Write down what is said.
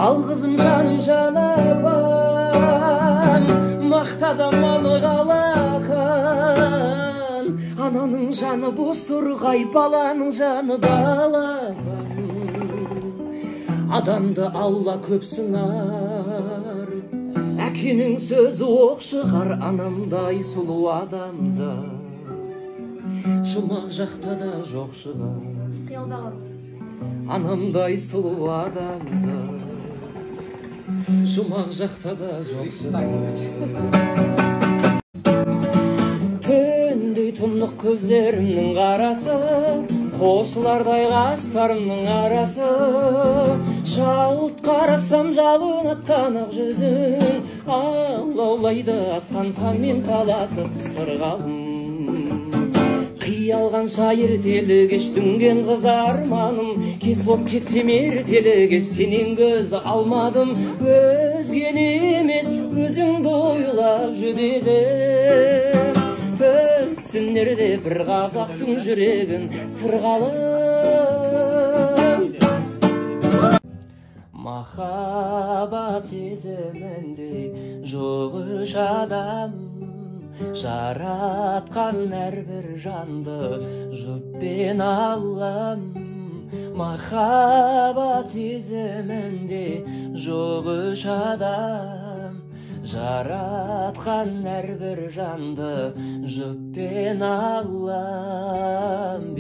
Жалғызым жаным жанапам, мақтады малы қалақан. Ананың жаны бозторғай, баланың жаны балапан. Адамды Алла көп сынар, әкенің сөзі оқ шығар. Анамдай сұлу адамзат шымақ жақта да жоқ шығар. Қиялдаған. Анамдай сұлу адамзат жұмақ жақта да жоқ шығар. Түндей тұнық көздерімнің қарасы, қосылардай қастарымның арасы. Жалт қарасам жалын атқан ақ жүзің, алаулайды атқан таңмен таласып сырғалым. Қиялғанша ертелі кеш дүнген қыз арманым, кез боп кетсем ертелі кеш сенен көз алмадым. Өзгені емес өзіңді ойлап жүдедім, түсінер де бір қазақтың жүрегін сырғалым. Махаббат сезіміндей жоқ үш адам, жаратқан әрбір жанды жұппен Аллам. Махаббат сезімінде жоқ үш адам, жаратқан әрбір жанды жұппен Аллам.